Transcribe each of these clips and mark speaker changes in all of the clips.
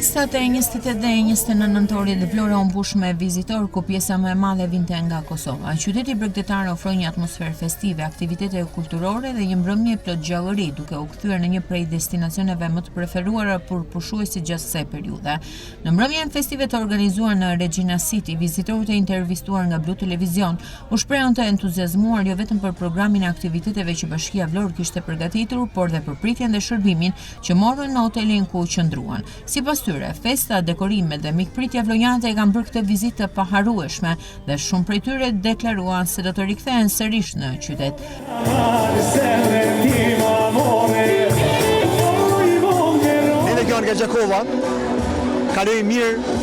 Speaker 1: Festat e 28 dhe 29 nëntorit Vlora u mbush me vizitorë ku pjesa më e madhe vinte nga Kosova. Qyteti bregdetar ofroi një atmosferë festive, aktivitete kulturore dhe një mbrëmje plot gjallëri, duke u kthyer në një prej destinacioneve më të preferuara për pushuesit gjatë kësaj periudhe. Në mbrëmjen festive të organizuar në Regina City, vizitorët e intervistuar nga Blu Televizion u shprehën të entuziazmuar jo vetëm për programin e aktiviteteve që Bashkia Vlorë kishte përgatitur, por dhe për pritjen dhe shërbimin që morën në hotelin ku qëndruan. Sipas tyre, festa, dekorimet dhe mikpritja vlonjate e kanë bërë këtë vizitë të paharrueshme dhe shumë prej tyre deklaruan se do të rikthehen sërish në qytet.
Speaker 2: Neve kemi nga Gjakova, kalojmë mirë,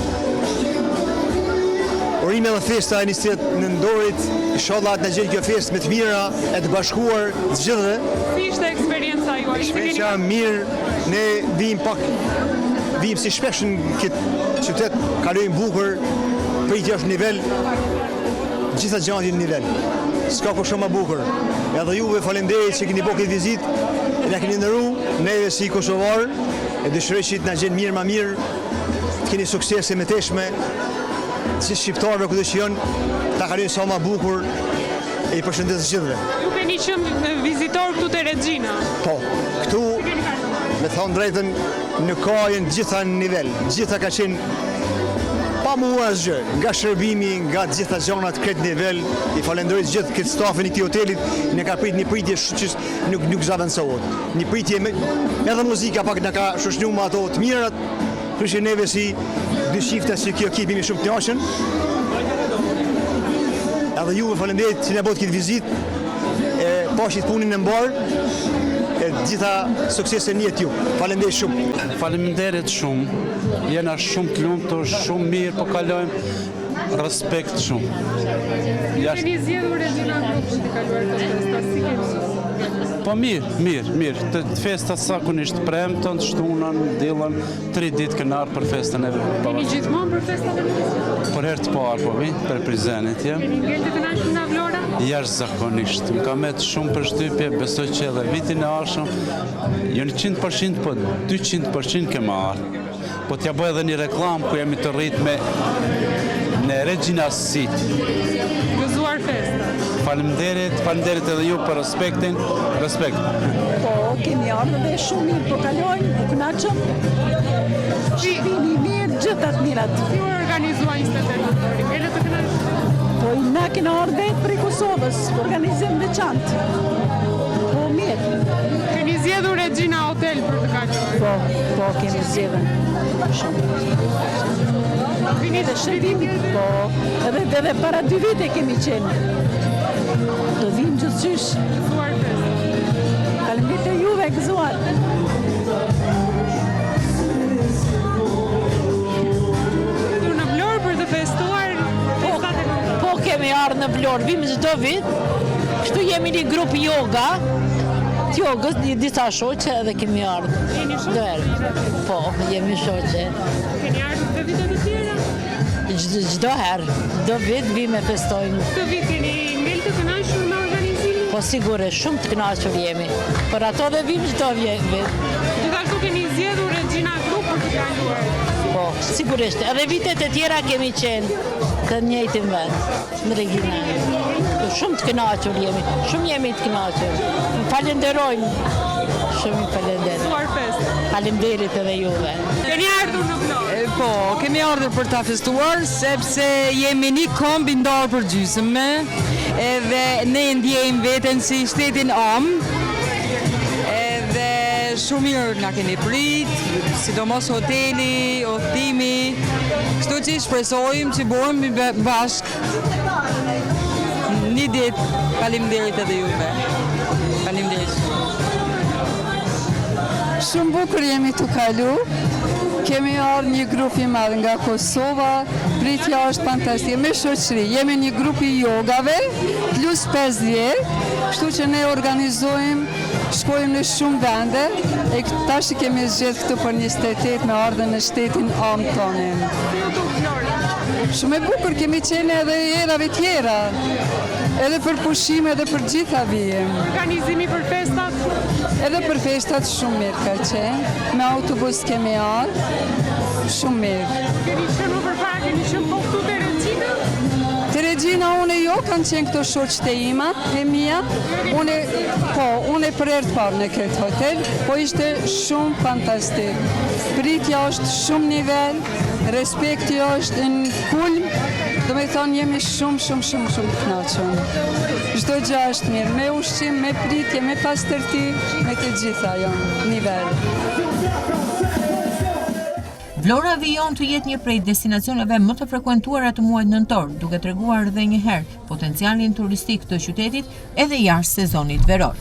Speaker 2: urime edhe festa e 28 nëntorit, inshallah të na gjenë kjo festë me të mira e të bashkuar të gjithëve.
Speaker 3: Si ishte eksperienca juaj?
Speaker 2: Eksperienca mirë, ne vijmë pak, vijmë si shpesh në këtë qytet, kalojmë bukur, pritja është nivel, gjitha gjanat në nivel. S'ka ku shumë ma bukur. Edhe juve faleminderit që keni bo këtë vizitë, e na keni nderu, neve si kosovar, e dëshiroj që të na gjenë mirë ma mirë, të keni suksese më tepërme, si shqiptarëve kudo që janë, ta kalojnë sa ma bukur, E i përshëndes të
Speaker 3: gjithëve. Ju keni qenë vizitor këtu te Regina?
Speaker 2: Po, këtu, me thonë drejtën, nuk ka janë gjitha në nivel, gjitha ka qenë pa mu asgjë, nga shërbimi, nga gjitha gjanat, krejt nivel, i falenderoj gjithë këtë stafin e këtij hotelit, na ka prit një pritje që nuk, nuk zavendësohet. Një pritje, me, edhe muzika pak na ka shoqnu me ato të mirat, Kështu që neve si dy çifte si kjo ekip jemi shumë të kënaqur. Edhe juve faleminderit që na bëtë këtë vizitë. E pashit punën e mbarë. E gjitha suksese në jetë ju. Faleminderit
Speaker 4: shumë. Faleminderit shumë. Jena shumë të lumtur, shumë mirë po kalojmë. Respekt
Speaker 3: shumë. Ju keni zgjedhur Regina Group për të kaluar këto festa, si keni?
Speaker 4: Po mirë, mirë, mirë. Të festat zakonisht premtën, shtunën, dillën, tri ditë kena ardhë për festën e
Speaker 3: Vini gjithmonë për festat e
Speaker 4: Vlorës? Për herë të parë po vi, për Prizrenit,
Speaker 3: ja. Keni ngel të kënaqur nga
Speaker 4: Vlora? Jashtëzakonisht. Më ka met shumë përshtypje, besoj që edhe vitin e ardhshëm, jo 100%, po 200% kemi ardhë. Po t'ja bëj edhe një reklamë ku jemi të rritë me në Regina City.
Speaker 3: Gëzuar festat.
Speaker 4: Faleminderit, faleminderit edhe ju për respektin. Respekt.
Speaker 5: Po, kemi ardhur dhe shumë mirë po kalojmë, u kënaqëm. Shërbimi i mirë, gjitha të mirat.
Speaker 3: Si u organizua 28 nëntori? Ngelët të
Speaker 5: kënaqur? Po, na kena ardhur vetë prej Kosovës, organizim veçantë. Po,
Speaker 3: mirë. Keni zgjedhur Regina Hotel për të
Speaker 5: kaluar? Po, po, kemi zgjedhur shumë. Edhe shërbimi, po, edhe, edhe para dy vite kemi qenë. Do vim gjithqysh.
Speaker 3: Gëzuar
Speaker 5: festat. Faleminderit e juve, gëzuar.
Speaker 3: Në Vlorë për të festuar
Speaker 6: po, festat e Po, kemi ardhë në Vlorë, vim çdo vit. Kështu jemi një grup yoga, të jogës, një disa shoqe edhe kemi ardhë.
Speaker 3: Jeni shoqe?
Speaker 6: Po, jemi
Speaker 3: shoqe. Keni ardhur dhe vite të tjera?
Speaker 6: Çdo herë, çdo vit vim e festojmë.
Speaker 3: Këtë vit keni ngel të kënaqur me organizimin?
Speaker 6: Po sigurisht, shumë të kënaqur jemi. Për ato dhe vim çdo vit.
Speaker 3: Gjithashtu keni zgjedhur Regina Group për të kaluar.
Speaker 6: Po, sigurisht, edhe vitet e tjera kemi qenë të njëjtin vend. Në Regina. Shumë të kënaqur jemi, shumë jemi të kënaqur. Falenderojmë. Shumë i falenderojmë.
Speaker 3: Gëzuar
Speaker 6: festat. Faleminderit edhe juve.
Speaker 3: Keni ardhur në
Speaker 7: Vlorë? Po, kemi ardhur për ta festuar sepse jemi një komb i ndarë për gjysmë edhe ne ndjejmë veten si shtetin amë. Edhe shumë mirë na keni prit, sidomos hoteli, udhëtimi, kështu që shpresojmë që bëhemi bashkë një ditë. Faleminderit edhe juve. Faleminderit
Speaker 8: shumë. Shumë bukur jemi tu kalu. Kemi ardhë një grup i madh nga Kosova. Pritja është fantastike. Me shoqëri, jemi një grup i jogave, plus 50, kështu që ne organizojmë, shkojmë në shumë vende, e tash i kemi zgjedh këtu për 28 me ardhë në shtetin amë tonin.
Speaker 3: Si ju duk Vlora?
Speaker 8: Shumë e bukur, kemi qenë edhe herave tjera. Edhe për pushime, edhe për gjitha vijmë.
Speaker 3: Organizimi për festat?
Speaker 8: Edhe për festat shumë mirë ka qenë. Me autobus kemi ardhë, shumë mirë.
Speaker 3: Keni qenë më përpara, keni qenë po këtu te Regina?
Speaker 8: Te Regina unë jo, kanë qenë këto shoqët e ima, e mia. Unë, po, unë për herë të parë në këtë hotel, po ishte shumë fantastik. Pritja është shumë nivel, respekti është në kulm, do me thonë jemi shumë, shumë, shumë, shumë të knaqun. Çdo gjë është mirë, me ushqim, me pritje, me pastërti, me të gjitha janë nivel.
Speaker 1: Vlora vijon të jetë një prej destinacioneve më të frekuentuara të muajit nëntor, duke treguar edhe një herë potencialin turistik të qytetit edhe jashtë sezonit veror.